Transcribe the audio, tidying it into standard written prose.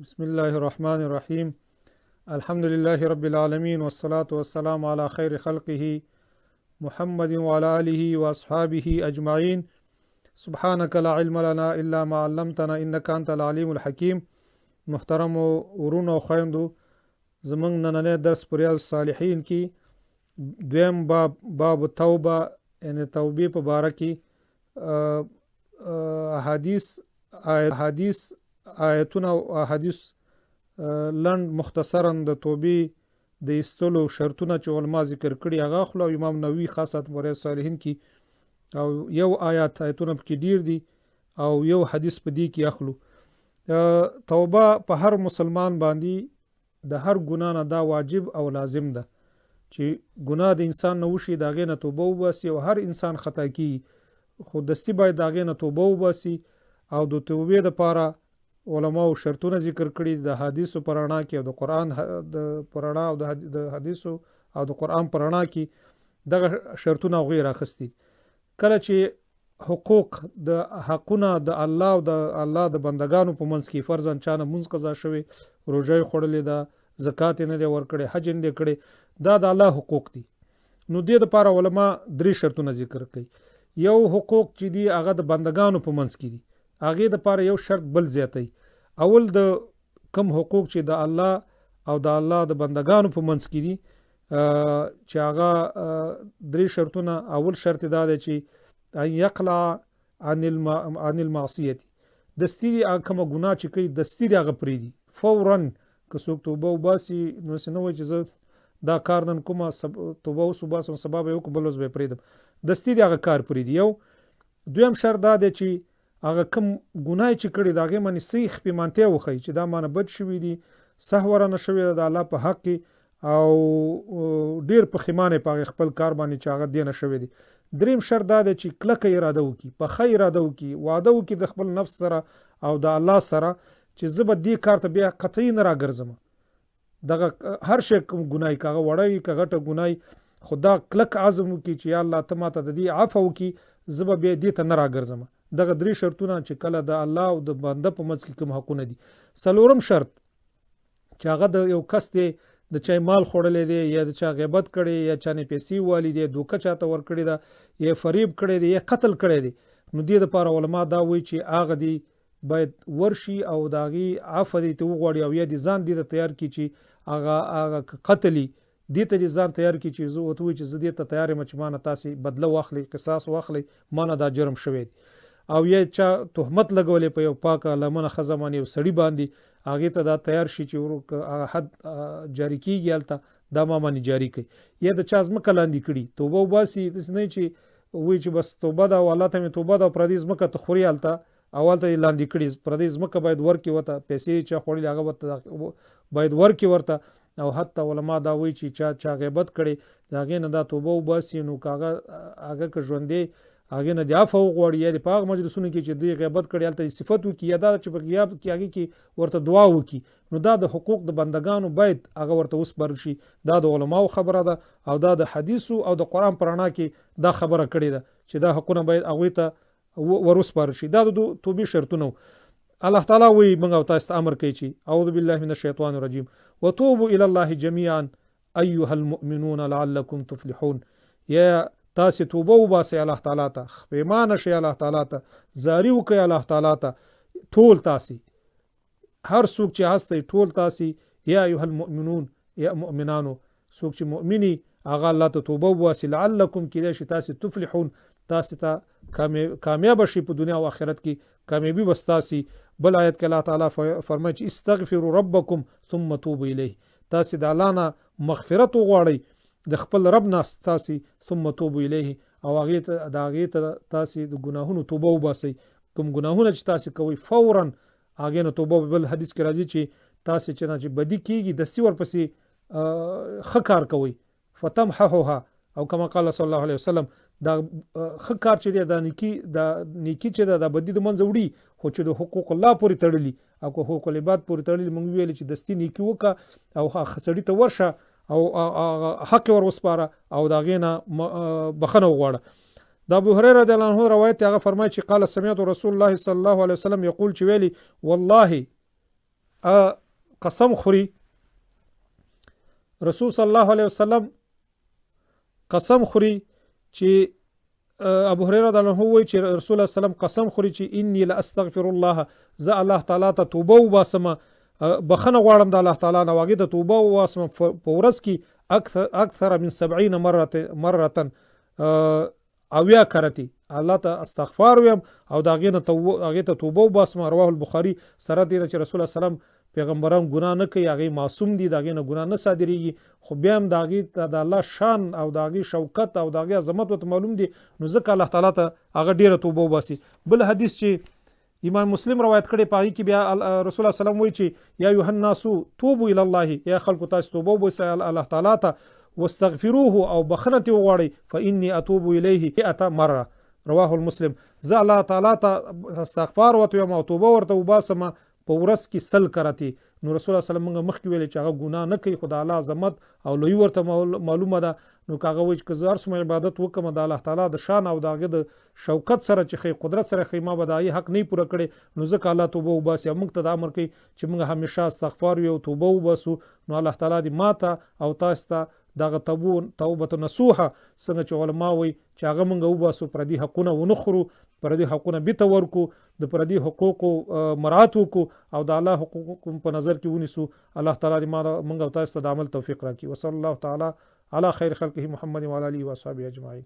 بسم الله الرحمن الرحیم. الحمد لله رب العالمین والصلاة والسلام على خیر خلقه محمد وعلى آله واصحابه اجمعین. سبحانك لا علم لنا الا ما علمتنا انك انت العلیم الحکیم. محترم ورونو او خویندو، زمونږ نننی درس په ریاض الصالحین کې دویم باب، باب توبه، یعنی توبې په باره کې احادیث، احادیث، آیتونه او احادیث لنډ مختصرا د توبې د ایستلو شرطونه چې علما ذکر کړي هغه اخلو. او امام نووي خاصه په ریاض الصالحین کې او یو آیات، آیتونه پکې ډیر دي او یو حدیث په دې کې اخلو. توبه په هر مسلمان باندې د هر ګناه نه دا واجب او لازم ده چې ګناه د انسان نه وشي د هغې نه توبه وباسي، او هر انسان خطا کیږي خو دستي باید د هغې نه توبه وباسي. او د توبې دپاره علماو شرطونه ذکر کړي د حدیثو په رڼا کې او د قرآن د په رڼا او د حدیثو او د قرآن په رڼا کې دغه شرطونه هغوی راخستي. کله چې حقوق د حقونه د الله او د الله د بندگانو په منځ کې، فرضاً چا نه مونځ قضا شوی، روژه یې خوړلې ده، زکات یې نه دی ورکړی، حج یې نه دی کړی، دا د الله حقوق دي. نو دې دپاره علما درې شرطونه ذکر کوي. یو حقوق چې دي هغه د بندگانو په منځ کې دي، هغې دپاره یو شرط بل زیاتوي. اول د کم حقوق چې د الله او د الله د بندگانو په منځ کې دي، چې هغه درې شرطونه. اول شرط دا دی چې ان یقلع عن المعصیة، دستي دي هغه کومه ګناه چې کوي دستي دي هغه پرېږدي فوراً. که څوک توبه وباسي نو داسې نه وایي چې زه دا کار نن کومه توبه اوس وباسم سبا به یې وکړم بل ورځ به یې پرېږدم، دستي دي هغه کار پرېږدي. یو دویم شرط دا دی چې هغه کوم ګناه یې چې کړې د هغې باندې صحیح پښېمانتیا وښیي چې دا مانه بد شوي دي، سهوه رانه شوې ده د الله په حق کې، او ډېر پښېمانه یې په هغې خپل کار باندې چې هغه دې نه شوی دی. دریم شرط دا دی چې کلکه اراده وکړي، پخه اراده وکړي، وعده وکړي د خپل نفس سره او د الله سره چې زه به دې کار ته بیا قطعي نه راګرځم. دغه هر شی کوم ګناه که هغه وړه وي که غټه ګناه، خو دا کلک عزم وکړي چې یا الله ته ماته د دې عفو وکړي، زه به بیا دې ته نه راګرځم. دغه درې شرطونه چې کله د الله او د بنده په منځ کې کوم حقونه دي. څلورم شرط چې هغه د یو کس دی د چا مال خوړلی دی یا د چا غیبت کړی یا چا نه پیسې والي دی، دوکه چاته ورکړې ده یا فریب کړی دی یا قتل کړی دی، نو دې دپاره علما دا وایي چې هغه دی باید ورشي او د هغې عفو دې ته وغواړي او یا دې ځان دې ته تیار کړي چې هغه که قتلي دې ته دې ځان تیار کړي چې زه ورته ووایي چې زه دې ته تیار یم چې ما نه تاسې بدله واخلئ، قصاص واخلئ، ما نه دا جرم شوی دی. او یا چا تهمت لګولی په یو پاکه لمنه ښځه باندې یو سړي باندې، هغې ته دا تیار شي چې ورو که هغه حد جاري کیږي هلته دا ما باندې جاري کړي. یا د چا ځمکه لاندې کړي توبه وباسي، داسې نه چې وایي چې بس توبه ده او الله ته مې توبه ده او پردۍ ځمکه ته خوري هلته او هلته یې لاندې کړي، پردۍ ځمکه باید ورکړي ورته، پیسې یې چا خوړلي هغه ورته باید ورکړي ورته. او حتی علما دا وایي چې چا غیبت کړي د هغې نه دا توبه وباسي، نو که هغه که ژوندی هغې نه دې عفو وغواړي یا دې په هغه مجلسونو کې چې دوی غیبت کړي هلته یې صفت وکړي، یا دا چې په غیاب کې هغې کې ورته دعا وکړي، نو دا د حقوق د بندګانو باید هغه ورته وسپارل شي. دا د علماو خبره ده او دا د حدیثو او د قرآن په رڼا کې دا خبره کړې ده چې دا حقونه باید هغوی ته وروسپارل شي. دا د توبې شرطونه وو. الله تعالی وایي موږ او تاسو ته امر کوي چې اعوذ بالله من الشیطان الرجیم وتوبوا الی الله جمیعا ایها المؤمنون لعلکم تفلحون. یا تاسې توبه وباسئ الله تعالی ته، پښېمانه شئ الله تعالی ته، زاري وکړئ الله تعالی ته، ټول تاسې هر څوک چې هستئ ټول تاسې، یا ایها المؤمنون، یا مؤمنانو، څوک چې مؤمني هغه الله ته توبه وباسي، لعلکم کیدای شي تاسې تفلحون، تاسې ته کامیاب شئ په دنیا او آخرت کې، کامیابي به ستاسې. بل آیت کې الله تعالی فرمایي چې استغفروا ربکم ثم توبوا الیه، تاسې د الله نه مغفرت وغواړئ د خپل رب نه ستاسې، ثم توبوا الیه، او هغې ته د هغې ته تاسې د ګناهونو توبه وباسئ. کوم ګناهونه چې تاسې کوئ فوراً هغې نه توبه. بل حدیث کې راځي چې تاسې چې نه چې بدي کیږي دستي ورپسې ښه کار کوئ، فتمحها، او کما قال صلی الله علیه وسلم، دا ښه کار چې دی دا نیکی، دا نیکی چې ده دا بدي د منځه وړي، خو چې د حقوق الله پورې تړلي او که حقوق العباد پورې تړلي، موږ ویل چې دستي نیکی وکړه او سړي ته ورشه او حق یې ور وسپاره او د هغې نه بخښنه وغواړه. د ابو هريره رضی الله عنه روایت هغه فرمایي چې قال سمعت رسول الله صلی الله علیه وسلم یقول، چې ویلي والله قسم خوري، رسول صلی الله علیه وسلم قسم خوري چې ابو هريره رضی الله عنه وایي چې رسول الله سلام قسم خوري چې انی لاستغفر الله، زه الله تعالی ته توبه وباسم، بخنه غواړم د الله تعالی نه، واګه ته توبه وباسم په ورځ کې اکثر من 70 مره مره، 70 کرتی الله ته استغفار ویم او د هغې نه هغې ته توبه وباسم. رواه البخاري. سره دې چې رسول الله سلام پیغمبران ګناه نه کوي، هغې معصوم دي، د هغې نه ګناه نه صادرېږي، خو بیا هم د هغې ته د الله شان او د هغې شوکت او د هغې عظمت ورته معلوم دي، نو ځکه الله تعالی ته هغه ډېره توبه وباسي. بل حدیث چې امام مسلم روایت کړی، په هغې کې بیا رسول الله سلام وایي چې یا ایها الناس توبوا الی الله، یا خلکو تاسو توبه وباسئ الله تعالی ته، واستغفروه او بخښنه ترې وغواړئ، فانی اتوب الیه مئة مره. رواه المسلم. زه الله تعالی ته استغفار ورته وایم او توبه ورته وباسم په ورځ کې 100 کرتې. نو رسول الله سلام موږ مخکې ویل چې هغه ګناه نه کوي، خو د الله عظمت او لوی ورته معلومه ده، نو که هغه وایي چې که زه هر څومره عبادت وکړم د الله تعالی د شان او د هغه د شوکت سره چې ښیي، قدرت سره ښیي، ما به د هغې حق نه پوره کړی، نو ځکه الله توبه وباسي او موږ ته دا امر کوي چې موږ همیشه استغفار ویو او توبه وباسو. نو الله تعالی دې ماته او تاسو ته دغه توبه نصوحه څنګه چې علما وایي چې هغه موږ وباسو، پردي حقونه ونه خورو، پردي حقونه بیرته ورکو، د پردي حقوقو مراعات وکړو او د الله حقوق په نظر کې ونیسو. الله تعالی دې موږ او تاسو ته د عمل توفیق راکړي. وصلی الله تعالی علی خیر خلقه محمد وعلى آله وصحبه اجمعین.